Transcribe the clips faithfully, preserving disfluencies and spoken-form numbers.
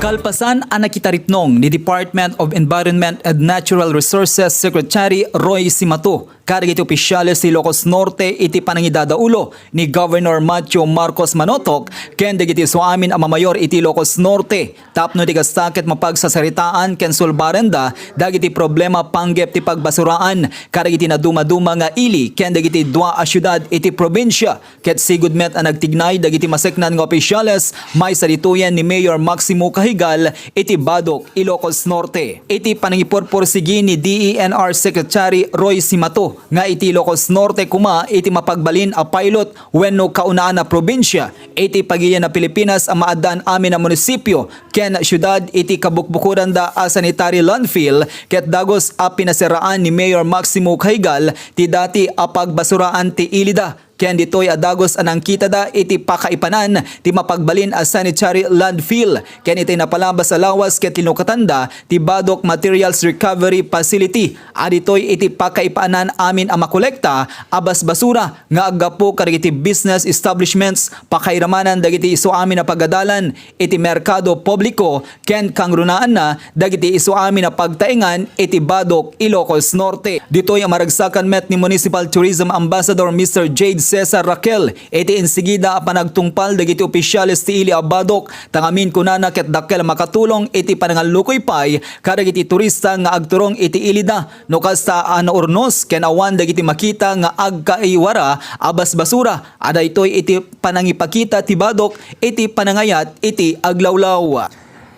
Kalpasan a nakitaripnong ni Department of Environment and Natural Resources Secretary Roy Cimatu kadagiti opisyales ti Ilocos Norte iti panangidadaulo ni Governor Matthew Marcos Manotok ken dagiti isuamin a mamayor iti Ilocos Norte tapno di kasta ket mapagsasaritaan ken sulbarenda dagiti problema panggep ti pagbasuraan kadagiti nadumaduma nga ili ken dagiti dua a siudad iti probinsia. Ket sigud met a nagtignay dagiti maseknan nga opisyales, maysa ditoyen ni Mayor Maximo Cajigal iti Badoc, Ilocos Norte. Iti panangipurpursigi ni D E N R Secretary Roy Cimatu nga iti Ilocos Norte koma iti mapagbalin a pilot wenno kaunaan a probinsia iti pagilian a Pilipinas a maaddaan amin a munisipio ken siudad iti kabukbukodanda a sanitary landfill ket dagus a pinasiraan ni Mayor Maximo Cajigal ti dati a pagbasuraan ti ilida. Ken ditoy a dagus a nangkitada iti pakaipanan ti mapagbalin a sanitary landfill. Ken iti napalabas a lawas ket linukatanda ti Badoc Materials Recovery Facility a ditoy iti pakaipanan amin a makolekta a basbasura nga aggapu kadagiti business establishments, pakairamanan dagiti isuamin a pagadalan iti merkado publiko ken kangrunaanna dagiti isuamin a pagtaengan iti Badoc, Ilocos Norte. Ditoy a maragsakan met ni Municipal Tourism Ambassador Mister Jade Cesar Raquel iti insigida a panagtungpal dagiti opisyales ti ili a Badoc, tangamin kunana ket dakkel a makatulong iti panangallukoy pay kadagiti turista nga agturong iti ilida no kasta a naurnos ken awan dagiti makita nga agkaiwara a basbasura a daytoy iti panangipakita ti Badoc iti panangayat iti aglawlaw.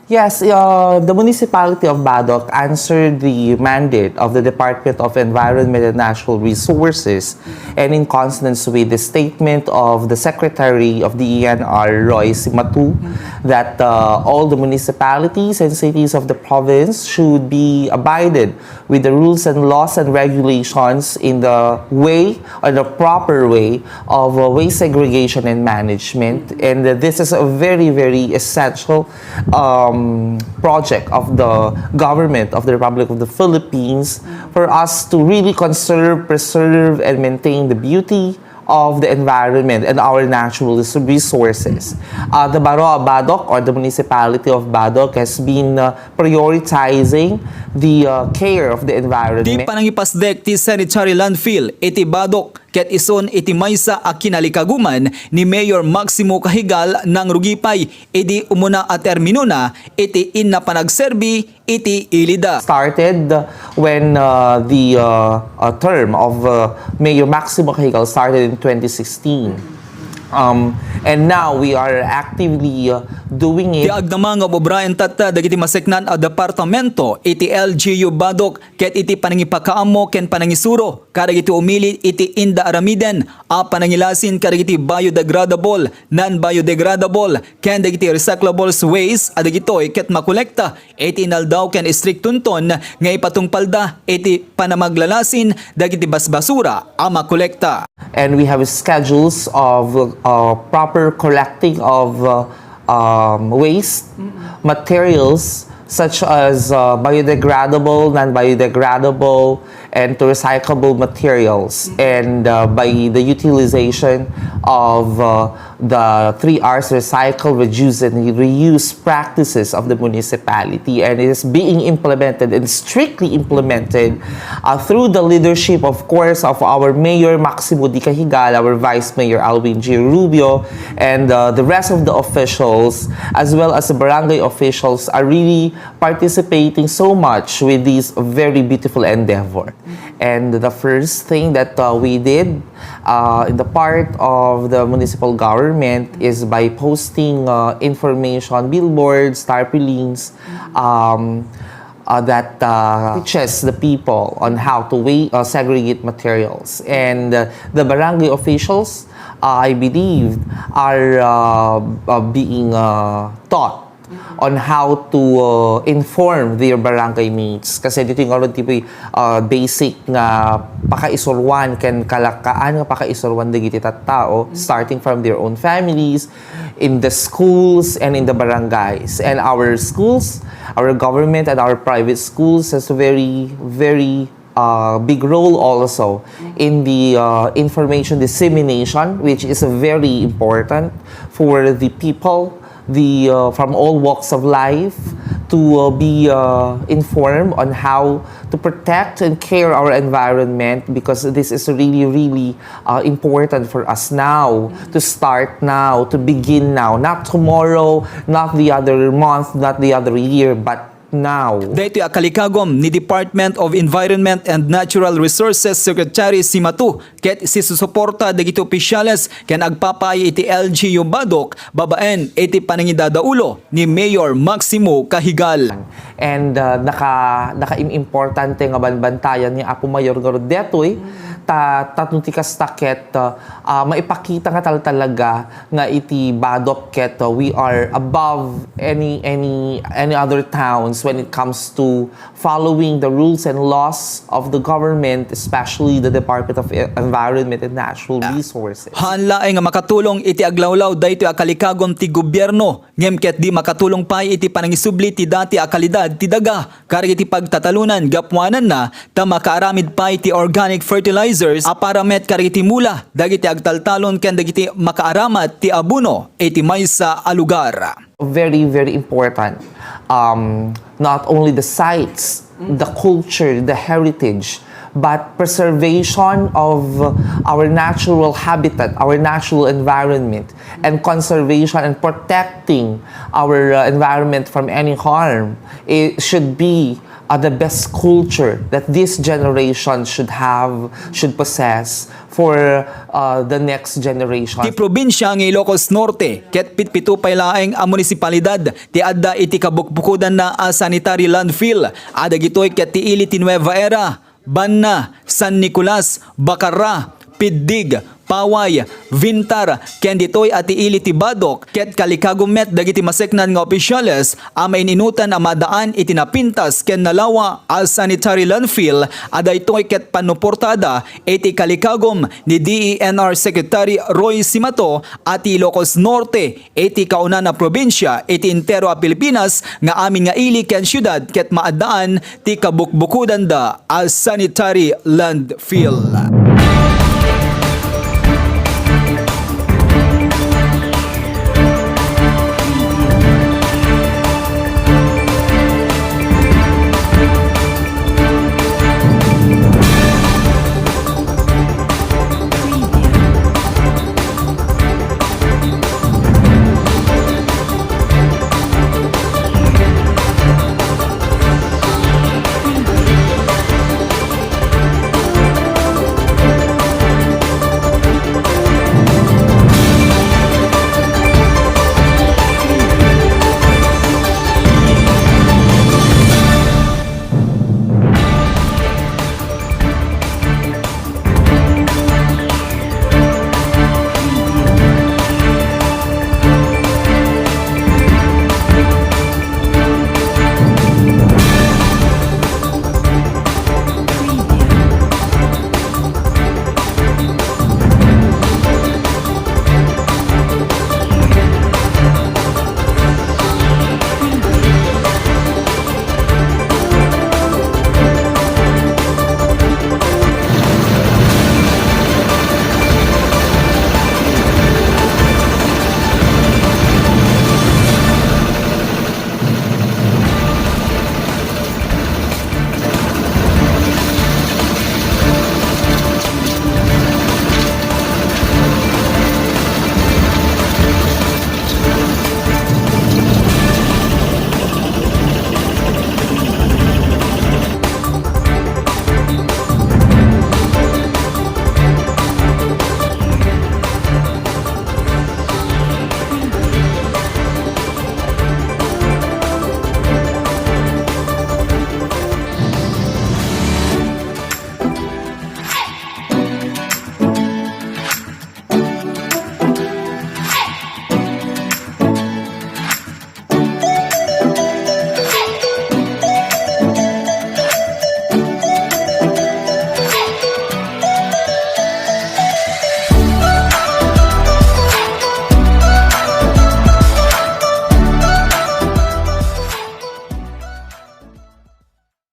Yes, uh, the municipality of Badoc answered the mandate of the Department of Environment and Natural Resources, and in consonance with the statement of the Secretary of the E N R, Roy Simatu, that uh, all the municipalities and cities of the province should be abided with the rules and laws and regulations in the way, or the proper way of uh, waste segregation and management. And uh, this is a very, very essential um, project of the government of the Republic of the Philippines for us to really conserve, preserve, and maintain the beauty of the environment and our natural res-, resources. Uh, the Baro a Badoc, or the municipality of Badoc, has been uh, prioritizing the uh, care of the environment. Ti panangipasdek ti sanitary landfill iti Badoc ket isun iti maysa a kinalikaguman ni Mayor Maximo Cajigal nangrugi pay idi umuna a terminona iti inna panagserbi iti ilida. Started when uh, the uh, uh, term of uh, Mayor Maximo Cajigal started in twenty sixteen. Um, and now we are actively uh, doing it. Ti agdama nga obraen tatta dagiti maseknan a departamento iti L G U Badoc ket iti panangipakaammo ken panangisuro kadagiti umili iti inda aramiden a panangilasin kadagiti biodegradable, non-biodegradable, ken dagiti recyclables waste a dagitoy ket makolekta iti inaldaw ken istriktonton nga ipatungpalda iti panamaglalasin dagiti basbasura a makolekta. And we have schedules of uh, proper collecting of uh, um, waste materials such as uh, biodegradable, non-biodegradable, and to recyclable materials. And uh, by the utilization of uh, the three R's, recycle, reduce, and reuse practices of the municipality, and it is being implemented and strictly implemented uh, through the leadership, of course, of our Mayor Maximo D. Cajigal, our Vice Mayor Alvin G. Rubio, and uh, the rest of the officials, as well as the barangay officials, are really participating so much with this very beautiful endeavor. And the first thing that uh, we did uh, in the part of the municipal government is by posting uh, information, billboards, tarpaulins, um, uh, that uh, teaches the people on how to weigh, uh, segregate materials. And uh, the barangay officials, uh, I believe, are uh, uh, being uh, taught on how to uh, inform their barangay mates. Kasi ditoy ngarud ti uh, basic nga pakaisuruan ken kalakkaan nga pakaisuruan dagiti tattao, starting from their own families, in the schools, and in the barangays. And our schools, our government, and our private schools has a very, very uh, big role also in the uh, information dissemination, which is very important for the people the uh, from all walks of life to uh, be uh, informed on how to protect and care our environment, because this is really, really uh, important for us now to start now, to begin now, not tomorrow, not the other month, not the other year, but now. Daytoy a kalikagum ni Department of Environment and Natural Resources Secretary Cimatu ket sisusuporta dagiti opisyales ken agpapaay iti L G U Badoc babaen iti panangidadaulo ni Mayor Maximo Cahigal. And uh, naka nakaimimportante nga banbantayan ni Apo Mayor ngarud detoy ta tapno ti kasta ket uh, uh, maipakita nga talaga nga iti Badoc ket uh, we are above any any any other towns when it comes to following the rules and laws of the government, especially the Department of E- Environment and Natural Resources. Haan laeng nga makatulong iti aglawlaw daytoy a kalikagum ti gobierno, ngem ket di makatulong pay iti panangisubli ti dati a kalidad ti daga kadagiti pagtatalonan gapuananna ta makaaramid pay ti organic fertilizers a para met kadagiti mula dagiti agtaltalon ken dagiti makaaramat ti abono iti maysa a lugar. Very, very important. Um, not only the sites, the culture, the heritage, but preservation of our natural habitat, our natural environment, and conservation and protecting our uh, environment from any harm. It should be uh, the best culture that this generation should have, should possess for uh, the next generation. Ti probinsya nga Ilocos Norte ket pitpito pay laeng a munisipalidad ti adda iti kabukbukodanna a sanitary landfill a dagitoy ket ti ili ti Nueva Era, Banna, San Nicolas, Bacarra, Piddig, Paway, Vintar, ken ditoy a ti ili ti Badoc ket kalikagum met dagiti maseknan nga opisyales a main-inutan a maadaan iti napintas ken nalawa a sanitary landfill a daytoy ket pannuportada iti kalikagum ni D E N R Secretary Roy Cimatu a ti Ilocos Norte iti kaunana a probinsya iti entero a Pilipinas nga amin nga ili ken siudad ket maaddaan ti kabukbukodanda a sanitary landfill.